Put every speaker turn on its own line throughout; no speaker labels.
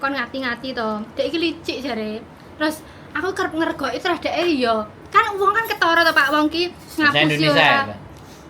Kon ngati-ngati to. Dek iki licik jare. Terus aku kerep ngregoki terus dek iya. Kan wong kan ketara to, Pak, wong ki
Bahasa
ngapusi
Indonesia
ora.
ya, Mbak?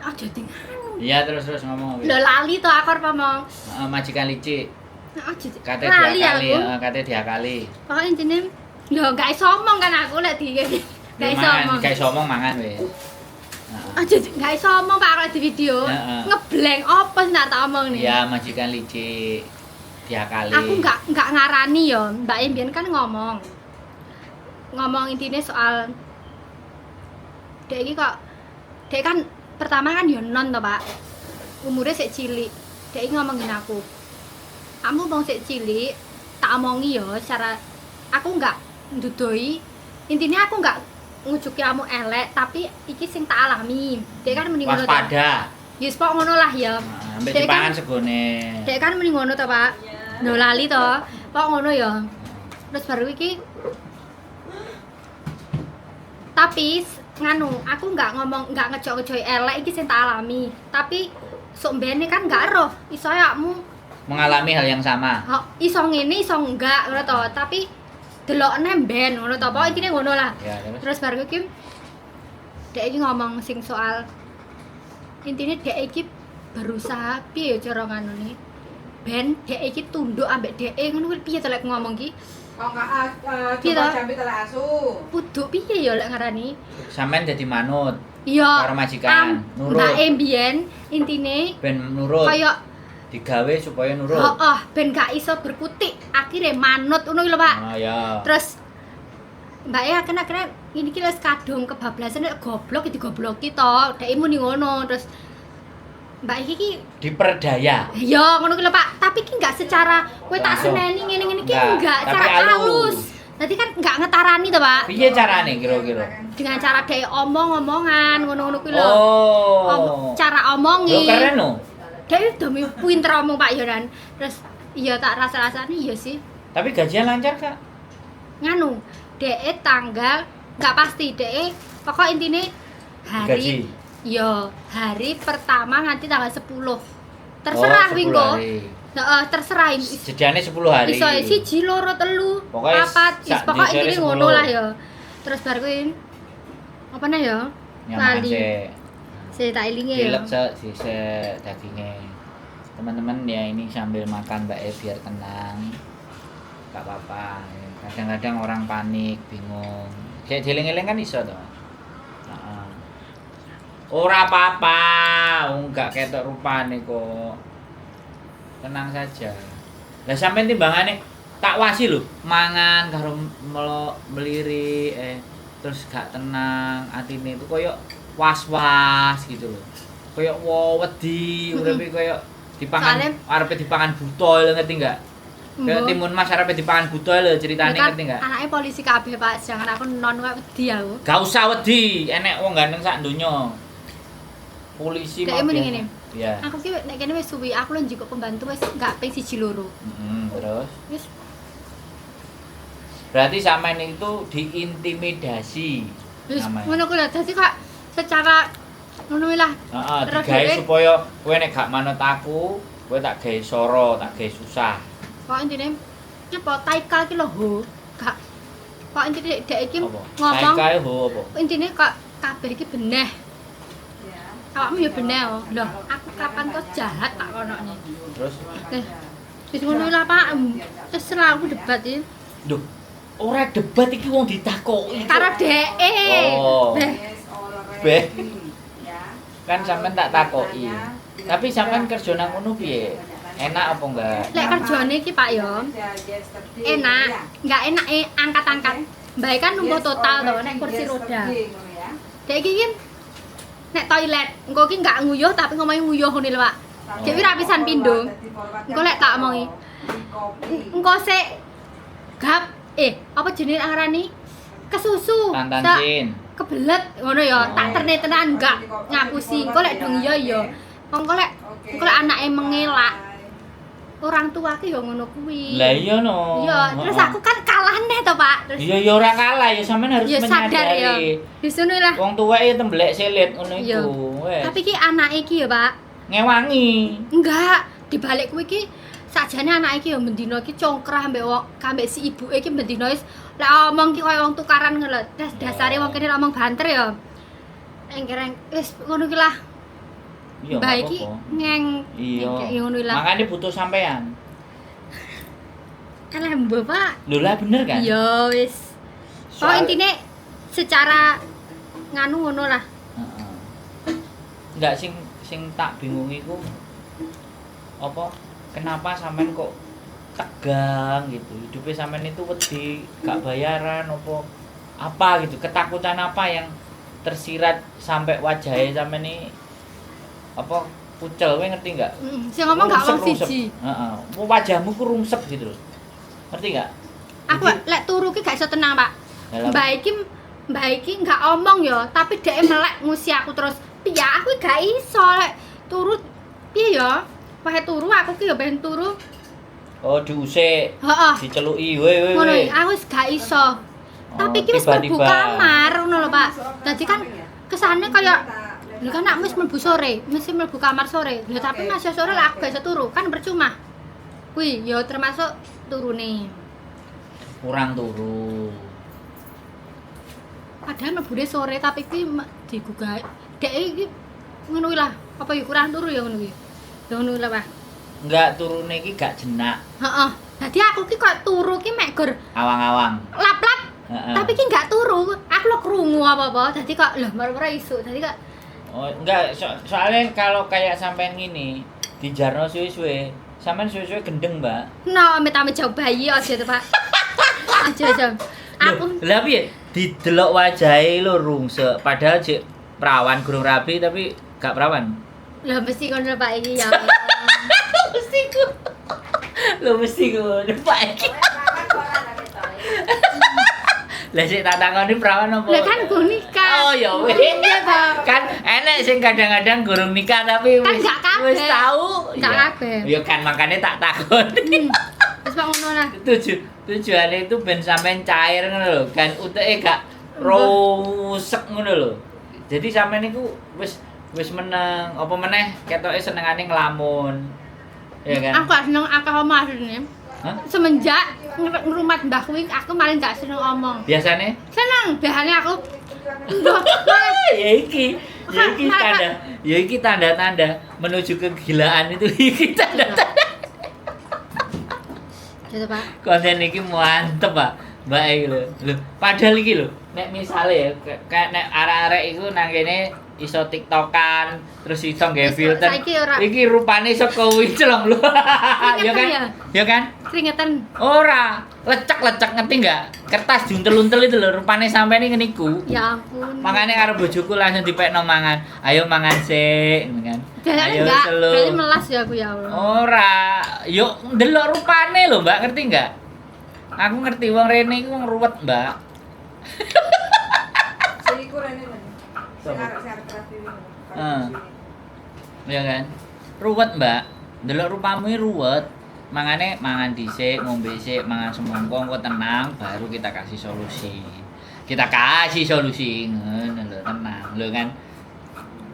Aja nganu.
Iya, terus terus ngomong apa?
Lho, lali to aku arep ngomong.
Heeh, majikan licik.
Aja
Kate
lali
diakali,
aku.
heeh, kate diakali.
Pokoknya intine yo gak iso omong kan aku lek di gak iso
Mangan,
omong.
gak iso omong mangan wis. Heeh.
Aja gak iso omong, Pak, kalau di video. Ngeblank apa sih nak tak omong nih.
Iya, majikan licik. Diakali.
Aku nggak ngarani yo, Mbak Imbian kan ngomong. Ngomong intinya soal dek iki kok dek kan pertama kan yo non to, Pak. Umurnya sik cilik. Dek iki ngomong gini aku. Kamu mau sik cilik, tak omongi yo secara aku nggak ndudoi. Intinya aku nggak ngujuki kamu elek, tapi iki sing tak alami. Dek kan muni ngono to.
Waspada.
Ya wis, pok ngono lah ya.
Heeh, ambek
Dek kan-
dipangan segone.
Dek kan muni ngono to, Pak. Lho, lali to. Pok ngono ya. Terus baru iki tapi nganu, aku nggak ngomong, nggak ngejok-ngejoi elek, iki sing tak alami. Tapi sok mbene kan nggak roh, iso awakmu
Mengalami hal yang sama.
Iso ngene iso enggak ngono to. Tapi delokne ben ngono to. Pokok intine ngono lah.
Ya, terus.
Terus baru iki dek iki ngomong sing soal intine dek iki berusaha piye ya cara nganune ben dek iki tunduk ambek dek ngono kuwi piye to lek ngomong ki?
Kok enggak
Piye
coba
toh?
jambi telek asu.
Kudu piye ya lek ngarani?
Sampean dadi manut
Iya.
karo majikan, nurut.
Mbak mbiyen intine
Ben nurut.
kaya
Digawe supaya nurut.
Oh, ben gak iso berkutik, akhirnya manut ngono lho, Pak.
Oh ya.
Terus Mbak e akhirnya ini ki wis kadung kebablasan, nek goblok ya digobloki to, dhek muni ngono. Terus Mbak iki ki
Diperdaya.
ya ngono ki lho, Pak, tapi ki enggak secara kowe tak
Langsung.
seneni ngene-ngene ki
Enggak,
enggak,
tapi
cara
halus.
halus. Dadi kan enggak ngetarani to, Pak.
Piye carane kira-kira?
Dengan cara dhek omong-omongan ngono-ngono kuwi lho.
Oh.
Cara omongi.
Lho, keren no.
Dhek demi pinter omong, Pak Yonan. Terus iya tak rasa-rasane iya sih.
Tapi gajian lancar kak?
Nganu, dhek tanggal nggak pasti dhek, pokok intine hari
Gaji.
Iya, hari pertama nganti tanggal 10. Terserah
Oh, 10
wing kok.
hari.
Heeh, terserah.
Jadiane 10 hari.
Iso siji, loro, telu,
Pokoknya
papat, is
sak
pokok
dhisik
intine
10.
ngono lah ya. Terus bar kuwi apa nih ya?
Nyaman
Lali.
sih.
Saya tak elinge ya.
Dilep sek dhisik dagingnya. Teman-teman ya, ini sambil makan Mbak E biar tenang. Gak apa-apa. Kadang-kadang orang panik, bingung. Kayak dieling-eling kan iso toh. Heeh. Ora apa-apa, wong gak ketok rupane kok. Tenang saja. Lah, sampean timbangane tak wasi lho, mangan karo melok melirik terus gak tenang atine itu koyo was-was gitu loh. Koyo wo wedi uripe koyo dipangan arepe dipangan buta lho, ngerti enggak? Kayak
Mbok.
timun mas arepe dipangan buta lho ceritane,
Ya kan,
ngerti enggak?
anaknya polisi kabeh, Pak, sedangkan aku non wae wedi aku.
Gak usah wedi, enek wong ganteng sak donya. Polisi
Kayak
mah
mending
biasa.
ngene.
Iya.
Aku ki nek kene wis suwi, aku lho njikuk pembantu wis gak ping siji loro.
Terus
Wis
berarti sampean itu diintimidasi
wis
namanya.
ngono kuwi lho. Dadi kok secara ngono kuwi lah.
Heeh,
Terus
digawe supaya kowe nek gak manut aku, kowe tak gawe soro, tak gawe susah.
Kok intine apa taika ki lho ho. Gak kok intine dek iki
Apa?
ngomong
Saikae ho apa?
intine kok kabeh iki beneh.
Ya.
Awakmu ya beneh oh. Loh, aku kapan kok jahat tak konokne.
Terus
Eh, wis ngono lah, Pak. Terserah aku debat iki.
Duh, ora debat iki, wong ditakoki.
Karo dheke.
Oh.
Beh,
Yes, already.
Beh.
Ya.
Kan sampean tak takoki. Tapi sampean kerja nang ngono piye? Enak apa enggak?
Lek kerjane iki, Pak, yo.
Yesterday.
Enak,
Ya.
enggak enak angkat-angkat. Mbak kan numbuh
Yes,
total to
already
nek kursi roda.
yesterday, ngono ya.
Dek iki ki nek toilet, engko ki enggak nguyuh tapi ngomongnya nguyuh ngono lho, Pak. Dek wi ra pisan pindho. Engko lek tak omongi. Engko sik gap apa jenenge ngarani? Kesusu.
Tantan
Tak
sin.
kebelet ngono ya, tak
Oh.
terne tenan enggak ngapusi. Engko lek dong iya ya. Engko lek anake mengelak, orang tua ki ya ngono kuwi.
Lah iya no.
Iya, terus aku kan kalah neh to, Pak. Terus
Iya ya ora kalah ya, sampean harus
ya sadar ya.
menyadari.
Wis ngono lah.
Wong tuwek ya temblek silit ngono
Iya.
iku. Wes.
Tapi ki anake iki ya, Pak.
Ngewangi.
Enggak, dibalik kuwi ki Sakjane anak iki ya bendina iki congkrah ambek wong ambek si ibuke iki bendina wis lek omong ki koyo wong tukaran ngono lho. Dasare wong kene lek omong banter ya. Engkereng wis ngono ki lah.
Iya,
Mbak
nggak
iki
apa-apa.
ngeng
Iya.
ya ngono lah.
Makanya butuh sampean.
Kan lah mbok, Pak.
Lho lah bener kan?
Iya wis. Oh intine secara nganu ngono lah.
Heeh. Enggak sing sing tak bingung iku apa kenapa sampean kok tegang gitu. Hidupnya sampean itu wedi, gak bayaran apa apa gitu. Ketakutan apa yang tersirat sampai wajahnya sampean ini apa kucel kowe ngerti enggak?
Sing ngomong gak wong
Rungsep,
siji.
Heeh. Wajahmu ku rungsep gitu loh. Ngerti enggak?
Aku lek turu ki gak iso tenang, Pak. Mbak iki gak omong ya, tapi dhek melek ngusi aku terus. Piye aku gak iso lek turu piye ya? Wae turu aku ki ya ben turu.
Oh, diusik.
Heeh.
Diceluki, weh weh.
Ngono iki aku wis gak iso. Tapi iki wis mlebu kamar ngono lho, Pak. Dadi kan kesane kaya lho kan aku wis mlebu sore, mesti mlebu kamar sore. Lho tapi masih sore lah aku gak iso turu, kan percuma. Kuwi ya termasuk turune.
Kurang turu.
Padahal mlebune sore tapi kuwi digugah. Dek iki ngono kuwi lah, apa ya kurang turu ya ngono kuwi. Ya ngono lah, Pak.
Enggak, turune iki gak jenak.
Heeh. Dadi aku ki kok turu ki mek gur
awang-awang.
Lap-lap.
Heeh.
Tapi ki gak turu. Aku lho krungu apa-apa. Dadi kok lho moro-moro isuk. Dadi kok
oh, enggak, soalnya kalau kayak sampean ngini dijarno suwe-suwe, sampean suwe-suwe gendeng, Mbak.
No, amit-amit jauh bayi aja to, Pak. Aja aja. Aku
lha piye? Didelok wajahe lho rungsek, padahal jek perawan gurung rapi tapi gak perawan.
lho mesti ngono Pak iki ya.
Mesti ku. Lho mesti ngono Pak iki. Lah sik tak takoni perawan apa?
Lah kan gurung nikah.
Oh ya wis.
Iya, Pak.
Kan enek sing kadang-kadang gurung nikah tapi
kan
wis
gak kabeh.
wis tau.
Gak kabeh.
Ya kan makanya tak takon.
Wis Pak ngono lah.
Tujuannya itu ben sampean cair ngono lho, kan uteke gak rusek ngono lho. Jadi sampean niku wis wis meneng, apa meneh ketoke senengane nglamun. Ya kan?
Aku gak seneng akeh omong asline.
Hah?
Semenjak ngrumat mbah kuwi aku malah gak seneng omong.
Biasane?
Seneng, biasane aku
Ya iki, ya iki tanda, ya iki tanda-tanda menuju kegilaan itu iki tanda-tanda.
Gitu, Pak.
Konten iki mantep, Pak. Mbak iki lho. Lho, padahal iki lho, nek misale ya kayak nek arek-arek iku nang kene iso TikTokan, terus iso nggawe filter. Iki rupane iso kowiclong lho. Ya kan? Ya kan?
Keringetan.
Ora, lecek-lecek ngerti enggak? Kertas diuntel-untel itu lho, rupane sampean iki ngeniku.
Ya ampun.
Makane karo bojoku langsung dipekno mangan. Ayo mangan sik, ngono kan.
Ayo enggak, berarti melas ya aku ya Allah.
Ora, yuk ndelok rupane lho, Mbak, ngerti enggak? Aku ngerti wong rene iku wong ruwet, Mbak.
Sing iku rene lho. Sing arep rapi.
Heeh. Iya kan? Ruwet, Mbak. Ndelok rupamu iki ruwet. Mangane mangan dhisik, ngombe sik, mangan semongko engko tenang baru kita kasih solusi. Kita kasih solusi ngono lho, tenang. Lho kan.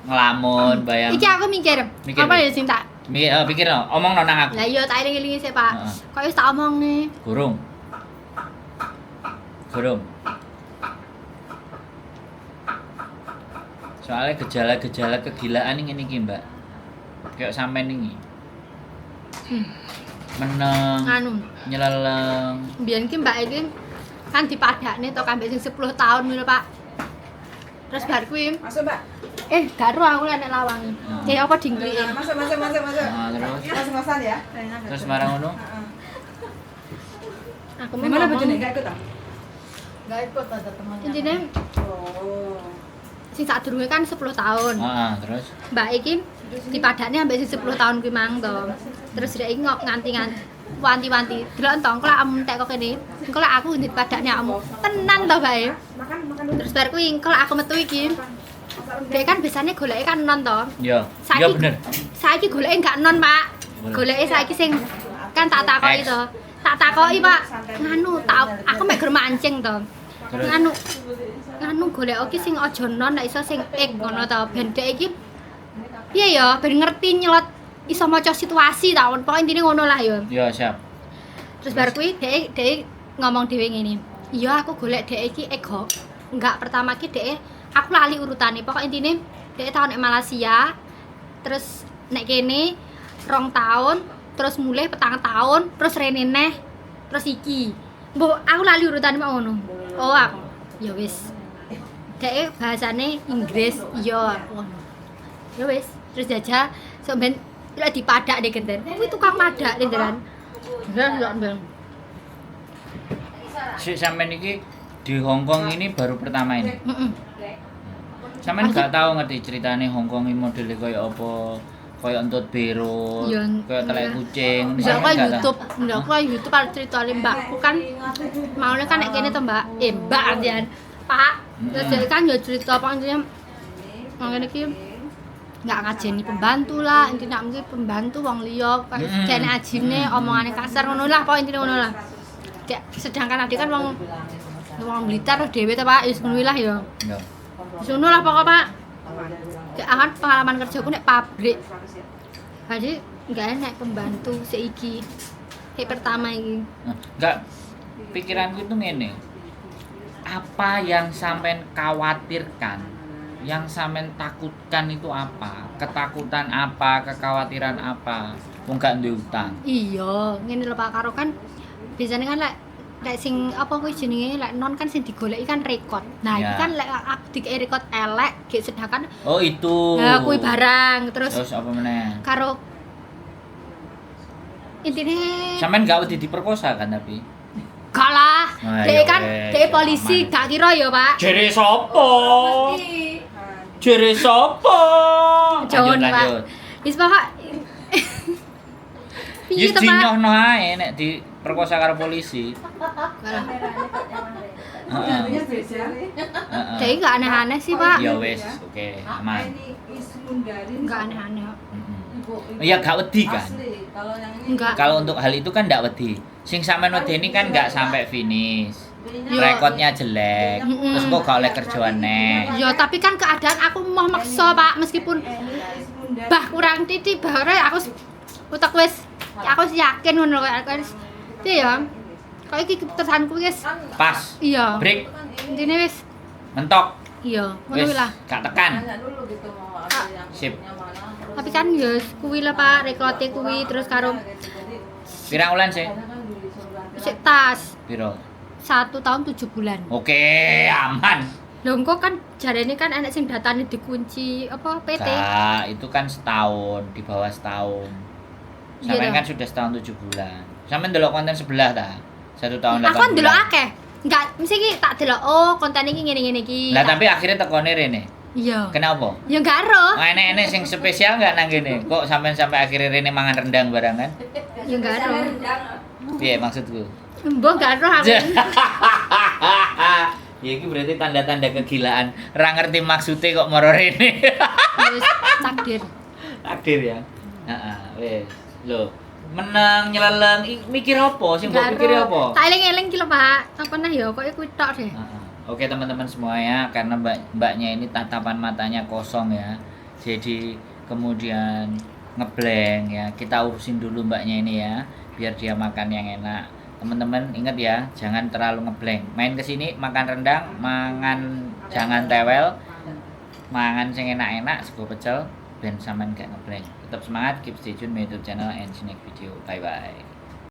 Ngelamun bayang.
Iki aku mikir. Apa ya sing tak
mikir, pikir no, omong no nang aku.
Lah iya tak eling-elingi sik, Pak. Kok wis tak omongne.
Gurung. Gurung. Soalnya gejala-gejala kegilaan ngene iki, Mbak. Kayak sampean iki. Meneng.
Anu,
nyeleleng.
Mbiyen ki Mbak iki kan dipadakne to kambek sing 10 tahun ngono, Pak. Terus bar kuwi
masuk, Mbak.
Gak ero aku lek nek lawange. Kayak apa dingklike.
Masuk, masuk, masuk, masuk.
Nah, terus.
Mas-masan ya.
Terus marang ngono.
Aku mau
Gimana bojone gak ikut ta?
Gak ikut ada temannya.
Intine
oh.
Sing sadurunge kan 10 tahun.
Heeh, terus
Mbak iki dipadakne ambek sing 10 tahun kuwi mang to. Terus dhek iki nganti-nganti wanti-wanti. Delok to, engko lek entek kok kene. Engko lek aku dipadakne awakmu. Tenan to, Mbak.
Makan, makan dulu.
Terus bar kuwi engko lek aku metu iki. Dhek kan biasane goleke kan non to.
Iya. Iya bener.
Saiki goleke gak non, Pak. Goleke saiki sing kan tak takoki to. Tak takoki, Pak. Nganu, tak aku mek gur mancing to. Nganu nganu golek iki sing aja non nek iso sing ek ngono to. Ben dhek iki piye ya ben ngerti nyelot Iso maca situasi ta, pokoke intine ngono lah ya.
Ya, siap.
Terus bar kuwi dhek dhek ngomong dhewe ngene. Iya, aku golek dhek iki ego. Enggak, pertama ki dhek aku lali urutane. Pokok intine dhek tahun nek Malaysia, terus nek kene 2 tahun, terus mulai 4 tahun, terus rene neh, terus iki. Mbok aku lali urutane kok ngono. Oh, aku. Ya wis. Dhek bahasane Inggris, iya aku ngono. Ya wis, terus jajal sok ben lek dipadak deh genten. Kuwi tukang padak genten. Ya ya ben.
Si sampean iki di Hong Kong ini baru pertama ini.
Heeh.
Sampean gak tahu ngerti ceritane Hong Kong ini modelnya kaya apa? Kaya entut berut,
Iya,
kaya telek
iya.
kucing.
Enggak
Sampean
kok
gak tahu?
YouTube, enggak kok YouTube ada ceritane mbakku kan maunya kan nek kene to Mbak. Eh, Mbak artian Pak. Terus dia kan ya cerita apa intinya ngene iki nggak ngajeni pembantu lah, intinya mungkin pembantu wong liya kene ajine omongane kasar ngono lah, pokok intine ngono lah. Kayak sedangkan adik kan wong wong Blitar dhewe to Pak, wis ngono lah ya.
Ya.
Wis ngono lah pokok Pak. Kayak akan pengalaman kerjaku nek pabrik. Jadi nggak enak pembantu seiki. Kayak pertama iki.
Nah, enggak, pikiranku itu ngene. Apa yang sampean khawatirkan, yang sampean takutkan itu apa? Ketakutan apa, kekhawatiran apa? Wong gak duwe utang.
Iya, ngene lho Pak, karo kan biasanya kan lek lek sing apa kuwi jenenge lek non kan sing digoleki kan rekod. Nah, iki kan lek aku dikei rekod elek, gek sedangkan
Oh, itu.
Nah, kuwi barang terus,
Terus apa meneh?
Karo intine
Sampean gak wedi diperkosa kan tapi?
Gak lah.
Ah,
Dek
ya
kan
wes,
dek polisi
aman.
gak kira ya, Pak.
Jere sopo? Jere sopo?
Jangan,
Lanjut,
Pak.
lanjut.
Wis pokok piye
Ya
to, Pak?
dinyohno ae nek diperkosa karo polisi.
Gak lah.
Heeh.
Beda.
Heeh.
Dek gak aneh-aneh sih, Pak.
Ya wes, oke, aman.
Ini Ismundari.
Enggak aneh-aneh.
Heeh. Ya gak wedi kan?
Asli, kalau yang ini
Enggak.
Kalau untuk hal itu kan ndak wedi. Sing sampean wedeni kan nggak sampai finish.
Yo.
Rekodnya jelek.
Mm-mm.
Terus kok gak oleh kerjaan neh.
Ya, tapi kan keadaan aku mau maksa, Pak, meskipun bah kurang titik bah ora aku utek wis aku wis yakin ngono kok aku wis piye ya. Kok iki keputusanku wis
Pas.
Iya.
Break,
Intine wis
mentok.
Iya, ngono
Wis
kuwi lah.
gak tekan.
Tanya dulu gitu mau ambil yang
Sip.
yang mana, terus
Tapi kan ya kuwi lah Pak, rekote kuwi terus karo
gitu. Jadi
Pirang wulan sih?
kadang kan disuruh ganti
sik tas
Piro?
1 tahun 7 bulan.
Oke, aman.
Lho engko kan jarene kan enek sing datane dikunci apa PT.
Gak, itu kan setahun, di bawah setahun.
Iya
Sampean
toh.
kan sudah setahun 7 bulan. Sampean delok konten sebelah ta? 1 tahun
Aku
8
kan delok
bulan.
akeh. Enggak, mesti iki tak delok oh konten iki ngene-ngene iki.
Lah tapi akhirnya tekone rene.
Iya.
Kenapa?
Ya enggak ero.
Oh, enek-enek sing spesial nggak nang kene? Kok sampean sampai akhirnya rene mangan rendang barang kan?
Ya enggak ero.
Piye maksudku?
Mbah enggak ero aku.
Ya iki berarti tanda-tanda kegilaan. Ra ngerti maksudnya kok moro rene.
Wis takdir.
Takdir ya. Heeh, wis. Lho, menang nyeleleng mikir apa sing mbok
Enggak
pikir
ero.
apa?
Tak eling-eling ki lho, Pak. Apa nah ya kok kuwi tok deh.
Heeh. Oke teman-teman semuanya, karena mbaknya ini tatapan matanya kosong ya, jadi kemudian ngeblank ya. Kita urusin dulu mbaknya ini ya, biar dia makan yang enak. Teman-teman ingat ya, jangan terlalu ngeblank. Main ke sini makan rendang, mangan jangan tewel, mangan sing enak-enak, sego pecel, ben sampean gak ngeblank. Tetap semangat, keep stay tune my YouTube channel and see you next video. Bye bye.